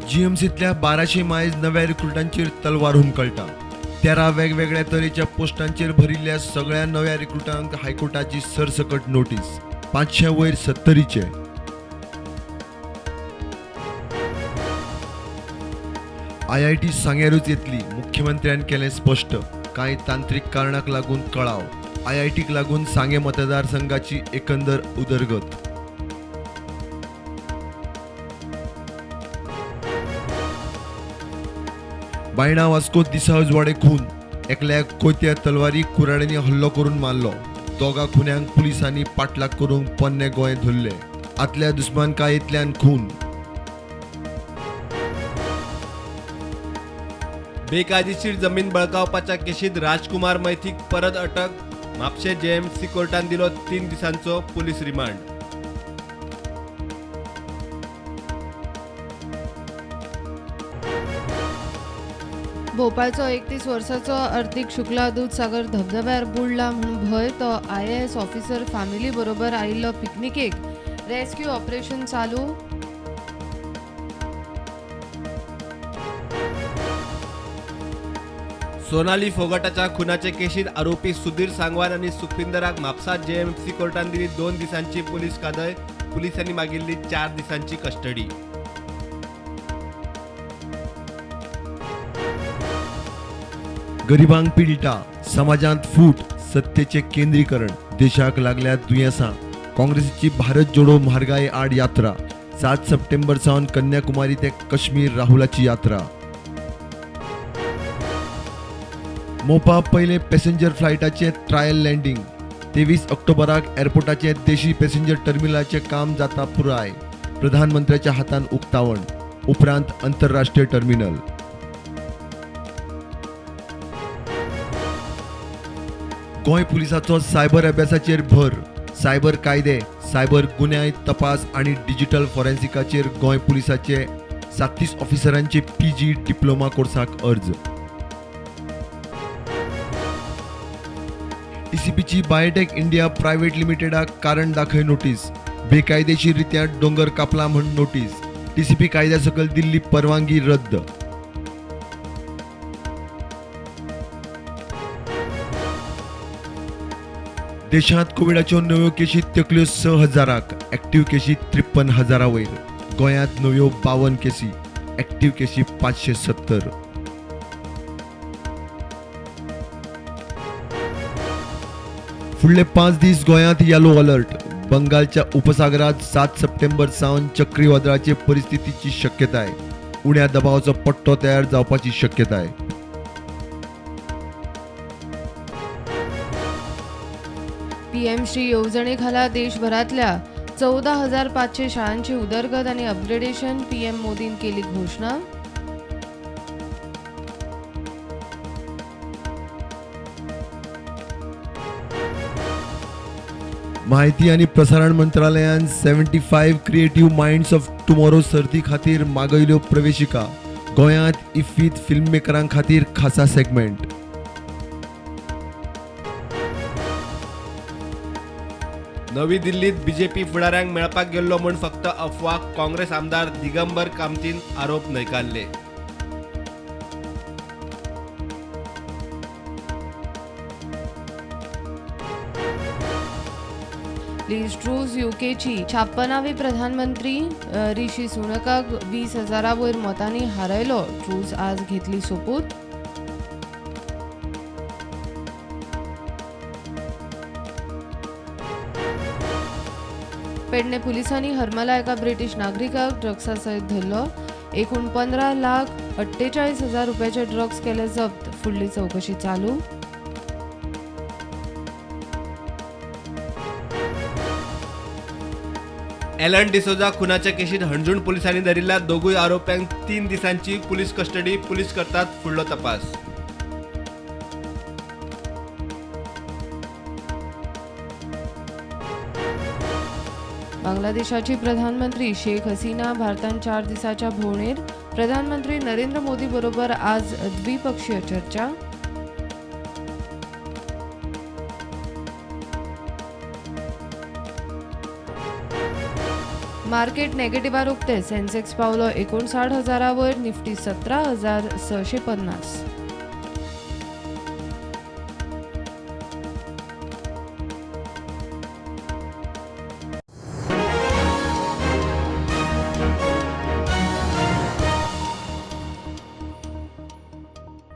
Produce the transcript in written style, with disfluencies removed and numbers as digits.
जीएमसीतल्या 1200 मायज नव्या रिक्रुटांचेर तलवार हुमकळटा. 13 वेगवेगळ्या तरेच्या पोस्टांचेर भरिल्ल्या सगळ्या नव्या रिक्रुटांक हायकोर्टाची सरसकट नोटीस. 500 वयर 70चे. आयआयटी सांग्यारूच येतली, मुख्यमंत्र्यान केलें स्पश्ट. कांय तांत्रिक कारणाक लागून कळाव. आयआयटीक लागून सांगें मतदारसंघाची एकंदर उदरगत. बायणा वास्को दिसा उजवाडे खून. एकल्याक कोयत्या तलवारी कुराड्यांनी हल्लो करून मारलो. दोगा खुन्यांक पुलिसांनी पाठलाग करूंक पोन्ने गोंय धरले. आतल्या दुस्मानकायेंतल्यान खून. बेकायदेशीर जमीन बळकावपाच्या केशीत राजकुमार मैथीक परत अटक. म्हापशें जेएमसी कोर्टान दिलो 3 दिसांचो पुलीस रिमांड. भोपाळचो 31 वर्साचो अर्थिक शुक्ला दूधसागर धबधब्यार बुडला म्हूण भंय. तो IAS officer family बरोबर आयिल्लो पिकनिकेक. रेस्क्यू ऑपरेशन चालू. सोनाली फोगटाच्या खुनाचे केशीत आरोपी सुधीर सांगवान आनी सुखविंदराक म्हापसा जेएमसी कोर्टान दिली 2 दिसांची पुलीस कादय. पुलिसांनी मागिल्ली 4 दिसांची कस्टडी. गरिबांक पिळटा, समाजांत फूट, सत्तेचें केंद्रीकरण, देशाक लागल्या दुयेंसां. काँग्रेसीची भारत जोडो म्हारगाये आड यात्रा. 7 सप्टेंबर सावन कन्याकुमारी ते काश्मीर राहुलाची यात्रा. मोपा पयले पॅसेंजर फ्लायटाचें ट्रायल लँडींग. 23 ऑक्टोबराक एअरपोर्टाचें देशी पॅसेंजर टर्मिनलाचें काम जाता पुराय. प्रधानमंत्र्याच्या हातान उक्तावण. उपरांत अंतरराष्ट्रीय टर्मिनल. गोंय पुलिसाचो सायबर अभ्यासाचेर भर. सायबर कायदे, सायबर गुन्यांव तपास आनी डिजिटल फॉरेन्सिकाचेर गोंय पुलिसाचे 37 ऑफिसरांचे PG diploma कोर्साक अर्ज. टीसीपीची बायोटेक इंडिया प्रायव्हेट लिमिटेडाक कारण दाखय नोटीस. बेकायदेशीर रित्या डोंगर कापला म्हूण नोटीस. टीसीपी कायद्या सकयल दिल्ली परवानगी रद्द. देशांत कोविडाच्यो नव्यो केशी तेकल्यो 6000, एक्टिव्ह केशी 53,000 वयर. गोंयांत नव्यो 52 केसी, एक्टिव्ह केशी 570. फुडले 5 दीस गोंयांत येलो अलर्ट. बंगालच्या उपसागरात 7 सप्टेंबर सावन चक्रीवादळाचे परिस्थितीची शक्यताय. उण्या दबावाचो पट्टो तयार जावपाची शक्यताय. पीएम श्री येवजणे खाला देशभरातल्या 14,500 शाळांची उदरगत आणि अपग्रेडेशन. पीएम मोदीन केली घोषणा. माहिती आणि प्रसारण मंत्रालयान 75 क्रिएटिव्ह माइंड्स ऑफ टुमॉरो सर्ती खातीर मागयल्यो प्रवेशिका. गोंयांत इफ्फीत फिल्म मेकरां खातीर खासा सेगमेंट. नवी दिल्लीत बीजेपी फुडाऱ्यांक मेळपाक गेल्लो म्हूण फक्त अफवा. काँग्रेस आमदार दिगंबर कामतीन आरोप न्हयकारले. लिझ ट्रूस युकेची 56वी प्रधानमंत्री ऋषी सुनकाक 20,000 वयर मतांनी हारयलो. ट्रूस आज घेतली सोपूत. पेडणे पुलिसांनी हरमला एका ब्रिटीश नागरिकाक ड्रग्सा सयत धरलो. एकूण 15,48,000 रुपयाचे ड्रग्स केले जप्त. फुडली चवकशी चालू. एलन डिसोजा खुनाच्या केशीत हणजूण पुलिसांनी धरिल्ल्या दोगूय आरोप्यांक 3 दिसांची पुलीस कस्टडी. पुलीस करतात फुडलो तपास. बांगलादेशाची प्रधानमंत्री शेख हसीना भारतांत 4 दिसाच्या भोंवडेर. प्रधानमंत्री नरेंद्र मोदी बरोबर आज द्विपक्षीय चर्चा. मार्केट नेगेटिव्हार उक्ते. सेन्सेक्स पावलो 59,000 वयर, निफ्टी 17,650.